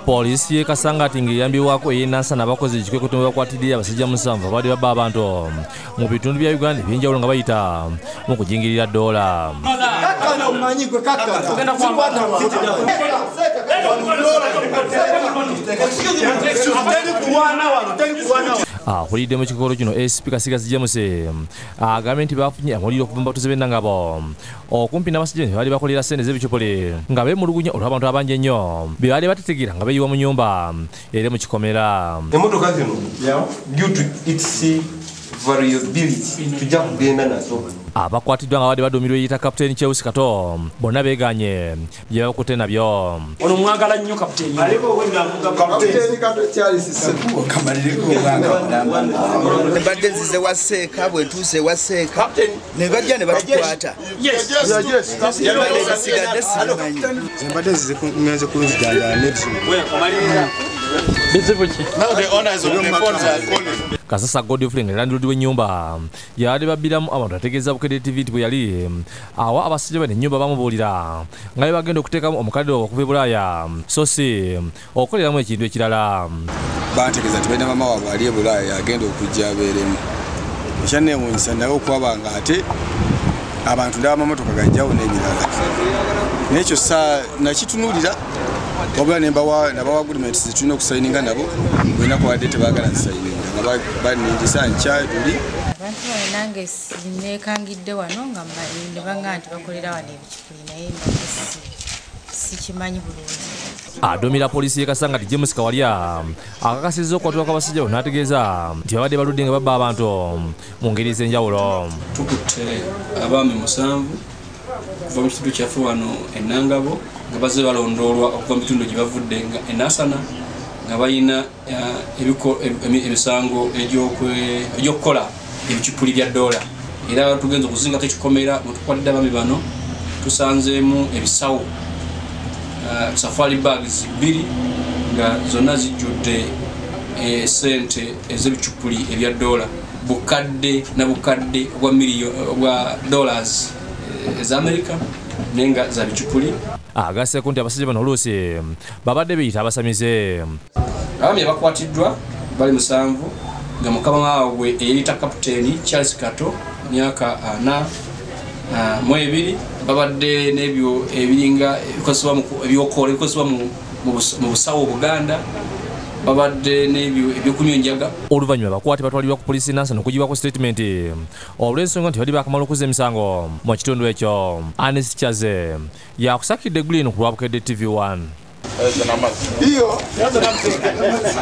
Poliisi y'e Kasangati ng'eyambibwako ey'e Nansana abakozi ekikwekweto mwe bakwatidde abasajja 7 abadde babba abantu mu bitundu bya Uganda eby'enjawulo nga bayita mu kujingirira ddoola. Akulidde mu kikolo kino SP Kasigazi James agambye nti bafunye amawulire okuva mu batuuze b'e Nangabo okumpi n'abasajja ne baali bakolera ssente z'ebicupuli nga beemulugunya olw'abantu abangi ennyo be baali batetegeera nga beeyiwa mu nnyumba era mu kikomera. Emmotoka zino due to its variability tujja kugenda nazo. Abakwatiddwa nga babadde baduumirwa eyita Kapiteeni Cheusi Kato bonna beegaanye bye bakutte nabyo. Ono mwagala nnyo Kapiteeni. Mbadde nzize wa Seeka, bwe ntuuse wa Seeka ne bajja ne batukwata. Sigadde simanyi. Mbadde nzize ngenze kunzijanjaba n'ebizibu. Bizibu ki? Kasasa Godfrey nga landlord w'ennyumba yali babbiramu abantu ategeeza Bukedde TV nti bwe yali awa abasajja bano ennyumba bamubuulira nga bwe bagenda okuteekamu omukadde okuva e Bulaaya so si okukoleramu ekintu ekirala. Bantegeeza nti balina maama waabwe ali e Bulaaya agenda okujja abeeremu. Ekyanneewuunyisa naye okulaba nga ate abantu ndaba amamotoka gajjawo n'ebirala. N'ekyo nakitunuulira wabula ne mbawa agreements ze tulina okusayininga nabo bwe nakuwadde tebaagala nsayininga nga banningiza nkya luli. Abantu bano nange neekangidde wano nga ne baŋŋamba nti bakolera wano ebicupuli naye mbadde sikimanyi bulungi. Aduumira poliisi y'e Kasangati James Kawalya akakasizza okukwatibwa kw'abasajja bano n'ategeeza nti babadde baludde nga babba abantu mu ngeri ez'enjawulo. Tukutte abaami 7 okuva mu kitundu kyaffe wano e Nangabo nga bazze balondoolwa okuva mu bitundu gye bavudde nga e Nansana nga balina emisango egy'okukola ebicupuli bya ddoola. Era tugenze okuzingako ekikomera mwe tukwatidde abaami bano tusanzeemu ebisawo safari bags 2 nga zonna zijjudde ssente ez'ebicupuli ebya ddoola bukadde na bukadde obwa dollars eza Amerika naye nga za bicupuli. Agasseeko nti abasajja bano oluusi babadde beeyita abasamize. Abaami abakwatiddwa bali 7 nga mukama waabwe eyeyita Kapiteeni Charles Kato myaka 42 babadde n'ebyo ebiringa ebyokola ebikozesebwa mu busawo Buganda, babadde n'ebyo ebyokunywa enjaga. Oluvannyuma abakwate batwalibwa ku poliisi Nansana okuggyibwako sitatimenti olw'ensonga nti bali baakamala okuzza emisango mu kitundu ekyo. Anis Chaze yakusakidde Green ku lwa Bukedde TV 1.